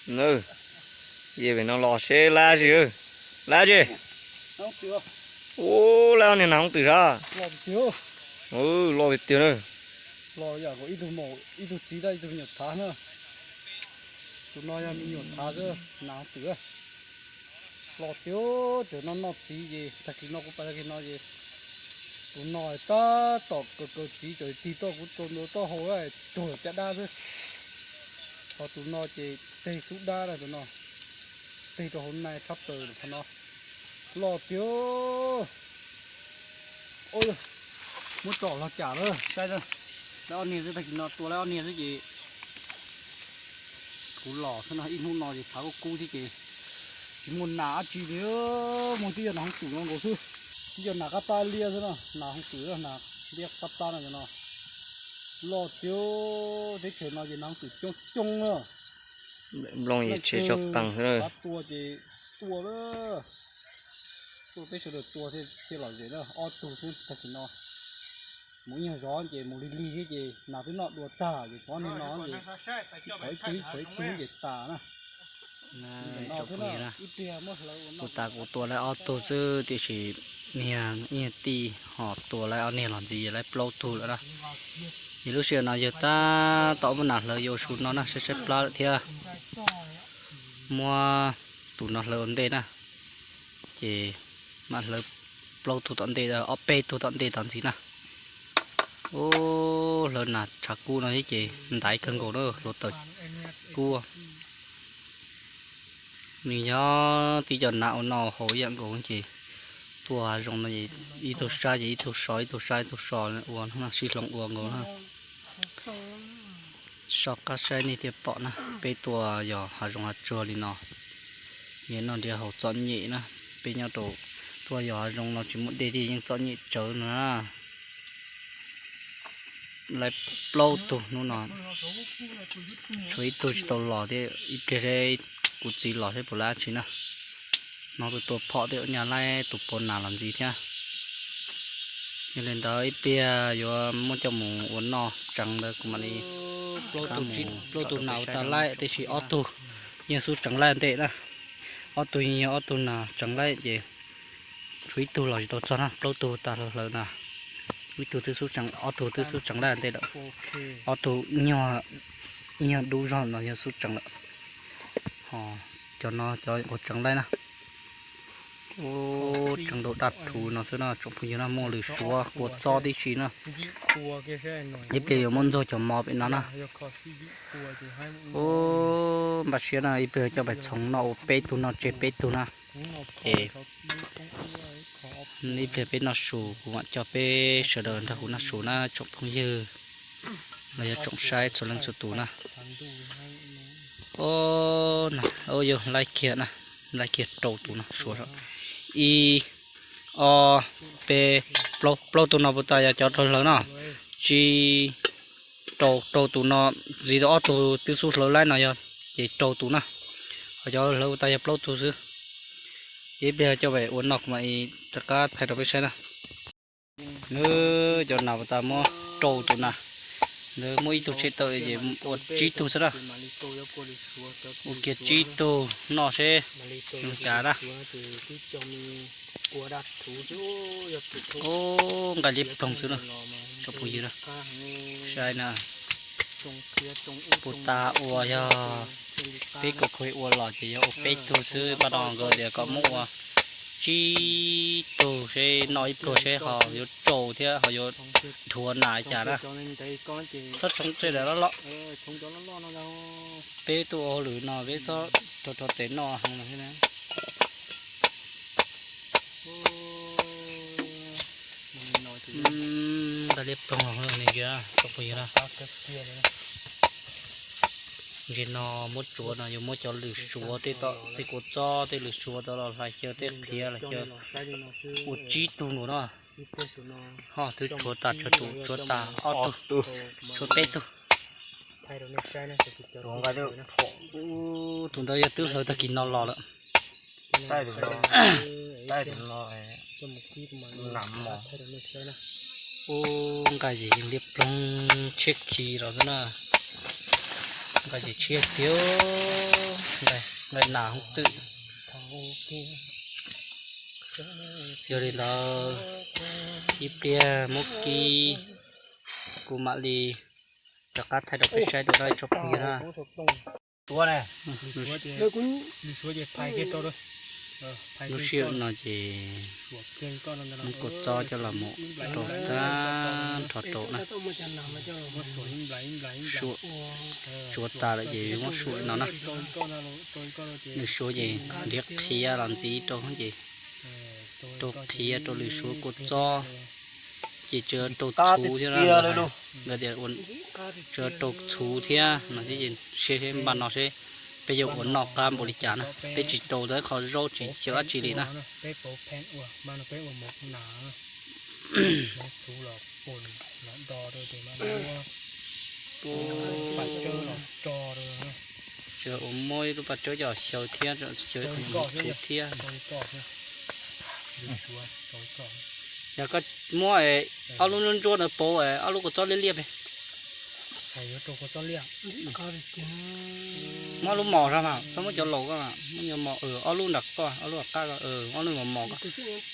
Nws, yej pem no los seb lab zis, lab zis. Ub, lab niag nas hoob twm sab. Loj tiag tiag na. Ib tug txiv tab ib tug me nyuam thav na. Tus no yog me nyuam thav xwb, nas hoob twm. Loj tiag, cov no noj txiv ces tag kis no kuv pais tag kis no ces tus no tab tom kaw kaw txiv cov tig toj kuv rau ntua taub hau tuag caj dab xwb. Ho tus no ces teg xub dab na tus no, teg rau hauv nai tshab plaws qhov no. Loj tiag. Muab tsom los cam lawm saib na. Lawv ob niag xwb, tag kis no tua lawv ob niag xwb ces kuv los xwb no, ib hnub no ces tshav kub kub thiab ces tsis muaj nas dab tsi li. Muaj tib yog nas hoob twm no nkaus xwb, tib yog nas qab pab liab xwb no, nas hoob twm nas liab qab pab no no. Loj tiag, teb chaws no ces nas hoob twm coob coob na. Nplooj yim tsheb tso qees xwb. Tua ces tua lawm, tuaj peb sawv daws tua thiaj lom zem na, ob tug xwb tag kis no. Mus ib nyuag zov ces mus lig lig thiab ces nas twb noj dua tag ces tshuav niag no ces ib qhov ib tug ib qhov ib tug ces tas na. Tus tas kuv tua lawv ob tug xwb tiam sis niag ib tij ho tua lawv ob niag los ntxiv lawv plaub tug lawm na. Ces lub sij hawm no yawg tab tom muab nas hlawv yuav ua su no na, saib saib plab lawm thiab. Muab tus no hlawv ua ntej na, ces mam hlawv plaub tug tom ntej, ob peb tug tom ntej tom ntxiv na. Ub, hlawv nas tshav kub no thiab ces ntaiv kawg nkaus na, hluav taws kub. Nws yog tib co nas ua noj haus ib yam nkaus ces tua hav zoov no ib tug sab ces ib tug so, ib tug sab ib tug so ua sib hloov ua nkaus na. Soj qab saib nej thiaj pom na, peb tua yos hav zoov hav tsuag li no, nyias noj nrhiav haus txom nyem na. Peb nyob rau tua yos hav zoov no tsis muaj dej thiab yeej txom nyem tsawv no na. Laib plaub tug hnub no, tshuav ib tug tsis tau los thiab, ib pliag seb kuv txiv los seb puas laib dab tsi na. Hnov tus tua phom thiab ua nyaj laib tus pua nas los ntxiv thiab. Yog li ntawd ib pliag yuav muab coj mus ua noj tseev ntawd kuv mam li. Plaub tug nas ua tas laib tiam sis ob tug yeej xub tseev laib ntej na. Ob tug yeej yog ob tug nas tseev laib ces tshuav ib tug los tsis tau txog na, plaub tug tas hlawv na. Ib tug twb xub tseev, ob tug twb xub tseev laib ntej lawm. Ob tug nyuag dub zog no yog xub tseev lawm. Ho cov no cov uas tseev laib na. Ub, tseev ntau daj rhuv no xwb no tsoom phooj ywg na, muaj lwm suav kua txob tib si na. Ib pliag yuav muab ntxuag cov mov pem no na. Ub, npaj siab na, ib pliag coj pais txhoov noj ua peb tug noj tseg peb tug na. Es ib pliag peb noj su, kuv mam coj peb sawv daws nrog kuv noj su na tsoom phooj ywg los yog tsoom saib txhua leej txhua tus na. Ub, yog laib kiag na, laib kiag rau tus no suav. Ib, ob, peb, plaub, plaub tus no puas tas yog cov raug hlawv no. Tsib, rau, rau tus no, ntxiv tau ob tug twb xub hlawv laib no yog, ces rau tus na. Ho cov hlawv puas tas yog plaub tug xwb. Ces ib pliag coj pem ua noj kuv mam rov qab thaij rau peb saib na. Nws cov nas puas tas muab rau tus na. Ntawd muaj ib tug tshem tawm ces ua tsib tug xwb na. Ua kiag tsib tug noj seb zoo cas na. Ub, nqaij liab ploog xwb na, tsoom phooj ywg na. Saib na, puas tas uas yog peb kaum khuv ua los ces yog ua peb tug xwb, pab no nkawd tias kom muab ua tsib tug seb noj ib pluag seb ho yuav rau thiab ho yuav dhuav nas cas na. Txhob tshoob tej daim loj loj. Peb tuaj ua hauj lwm no peb txhob rau rau tes noj heev no thiab na. Nqaij liab ploog los ne ntsia tsoom phooj ywg na. Ntsis no muab tsuav no yuav muab cov lwm suav tej tom tej kua txob tej lwm suav tau los hlais xyaw tej qhiav hlais xyaw ua tsib tug nkaus no. Ho twb tshuav tas tshuav tus tshuav tas ob tug, tshuav peb tug. Tus ntawd yog twb hlawv tag kis no los lawm. Ub, nqaij yeej liab ploog tshiab khi los xwb na. Nqaij yeej tshiab tiag. nqaij nas hooj twm. Yog li ntawd, ib pliag muab kib, kuv mam li rov qab thaij rau peb saib dua na tsoom phooj ywg na. Lub sij hawm no ces muab kua txob coj los mus rau tag nrho rau na. Suam, tsuav tas lawm ces muab suam li no na. Lwm suav ces nrhiav qhiav los ntxiv rau ces rau qhiav rau lwm suav kua txob ces tsuas rau txhuv thiab na. Nkawd tias tsuas rau txhuv thiab no thiab ces seb seb npaj no seb peb yuav ua noj qab npaum li cas na. Peb tsis rau ntawm qhov zaub tsis xyaw dab tsi li na. Tsuas ua muab ib lub paj tsawb coj xyaw thiab, xyaw qhov nyuag txhuv thiab. Yog koj muab ob lub ntsuab ntsuab ntawd pauv ob lub kua txob liab liab pem. Muab ob lub mos rau mas, txhob muab cov laus ko, muab cov mos, ob lub nram koj, ob lub nram qab ko, ob lub mos mos ko,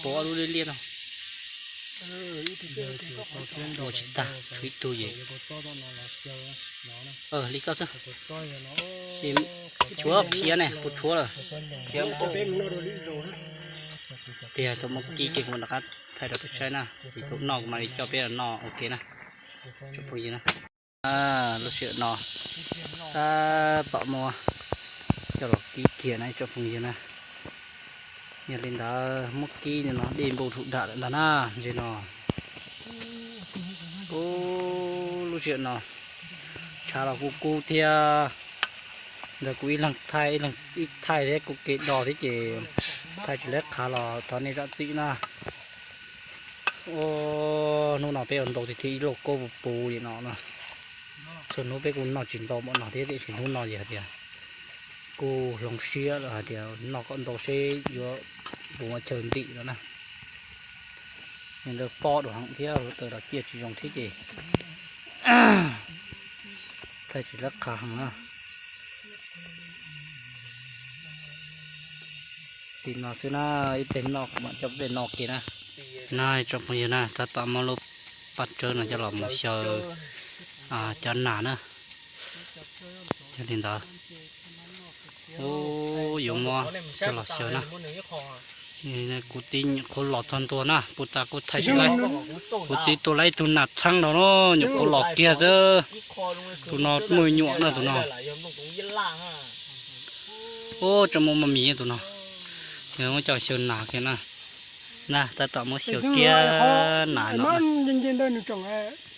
pauv ob lub liab liab no. Ua tsis tag, tshuav ib tug ces. Li koj xwb. Ces tshuav qhiav ne, puas tshuav lawm? Pliag tau muab kib kiag kuv rov qab thaij rau peb saib na, ces thaum noj kuv mam li coj peb los noj ua ke na. Tsoom phooj ywg na, lub sij hawm no tab tom muab coj los kib kiag na tsoom phooj ywg na. Yog li ntawd muab kib no dej npau rhuv dam lawm ntag na, ntse no. Ub, lub sij hawm no tshav los kuj kub thiab, ntawd kuv ib leeg thaij, ib thaij thiab kuv kev do thiab ces thaij tsis lawv qhav los thov nej zam txim na. Hnub no peb ua ntau tiag thiab ib lauj kaub puv puv li no na. Txhua hnub peb kuj noj tsis ntau npaum no thiab tiam sis hnub no ces hais tias kuj hloov siab lawm hais tias noj kom ntau seb yuav puas muaj chaw ntim no na. Ntawd pob dua heev thiab hluav taws los ciaj tsis zoo thiab ces thaij tsis lawv qhav heev na. Li no xwb na, ib pliag noj kuv mam coj peb noj ke na. Na tsoom phooj ywg na, tab tom muab lub paj tsawb no coj los mus xyaw cov nas na. Yog li ntawd, ub, yuav muab coj los xyaw na. Kuv txiv nyuam qhuav los txog ntua na, puag ta kuj thaij tsis laib. Kuv txiv tua laib ib tug nas txheeb no na, nyuam qhuav los kiag xwb. Tus no muaj nyuam na tus no. Ub, tseem muaj mos mis tus no. Yog muab coj xyaw nas kiag na. Na, tab tom muab xyaw kiag nas no.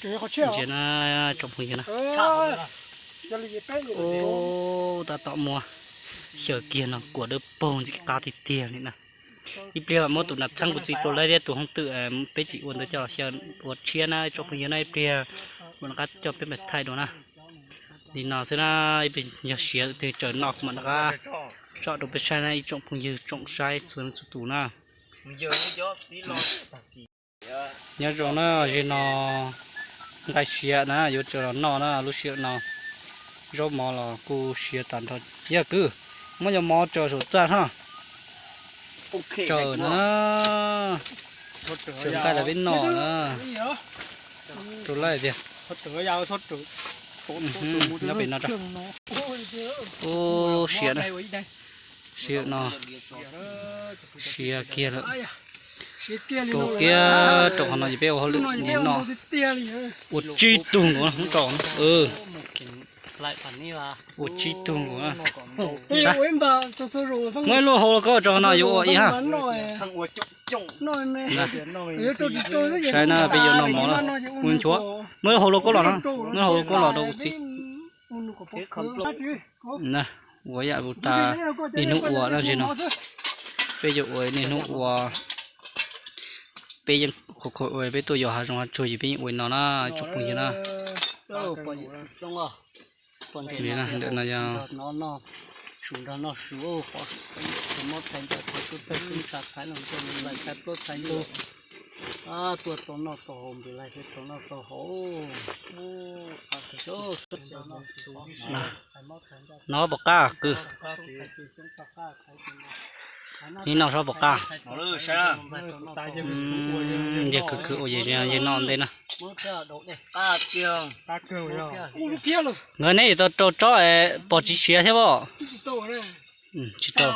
Ntsia na, tsoom phooj ywg na. Ub, tab tom muab xyaw kiag no, kuam dawb paug ntxim qab tiag tiag li na. Ib pliag muab tus nas txheeb kuv txiv tua laib thiab tus hoob twm peb tsis ua ntawd coj los xyaw ua tshiab na tsoom phooj ywg na, ib pliag mam rov qab coj peb mus thaij dua na. Li no xwb na, ib pliag yog siav twg tsaws noj kuv mam rov qab tso rau peb saib na ib tsoom phooj ywg tsoom saib txhua leej txhua tus na. Nyob zoo na, zaum no nqaij siav na yuav tsaws los noj na, lub sij hawm no zaub mov los kuj siav tag nrho. Yog kwv, muab cov mov tsaws saum txaj na. Tsaws na, tsaws nqaij los peb noj na. Rau lawm tiag. Nyob pem no. Ub, siav na. Sij hawm no siav kiag lawm. Rau kiag rau qhov no ces peb ua hauj lwm noj. Ua tsib tug nkaus rau no. Ua tsib tug nkaus na. Muab ib lub hau los koj rau qhov no yuav ua ib ha. Saib na, peb yuav noj mov na. Ua nchuav. Muab ib lub hau los koj los no. Muab ib lub hau los koj los rau kuv txiv. Na, ua yam ua tas niaj hnub ua na, tsis no peb yuav ua niaj hnub ua. Peb yeej qhuav qhuav ua, peb tuaj yos hav zoov hav tsuag ces peb yeej ua no na, tsoom phooj ywg na. Ntawm no yog Tuaj tau noj tau haus, npis lais thiab tau noj tau haus. No pom qab kwv. Ib noj sab pom qab. Yawg khwv khwv ua yawg noj ntej na. Nkawd neb yuav tau rau tsob pom tsis siav thiab pob. Tsis tau.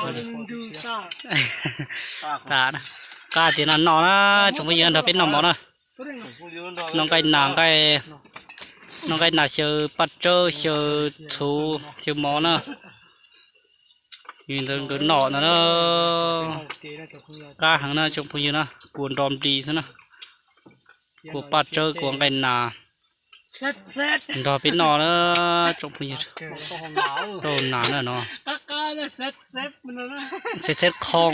Qab tias no noj na, tsoom phooj ywg, nrog peb noj mov na. Noj nqaij nas, noj nqaij nas xyaw paj tsawb, xyaw txhuv, xyaw mov na. Yog ntawd nkawd noj no na. Qab heev na tsoom phooj ywg na, kua nro nplis xwb na. Kua paj tsawb, kua nqaij nas. Nrog peb noj na tsoom phooj ywg. Tau nas na no. Xeb xeb qhoo.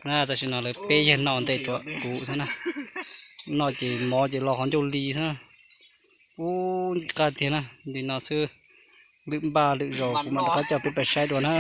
Na tam sim no lawv peb yawg noj ntej rau kuv xwb na. Noj ces mov ces los qhov ncauj li xwb na. Ub, ntxim qab tiag na, li no xwb. Lwm npaj lwm zaus kuv mam rov qab coj peb pais saib dua na.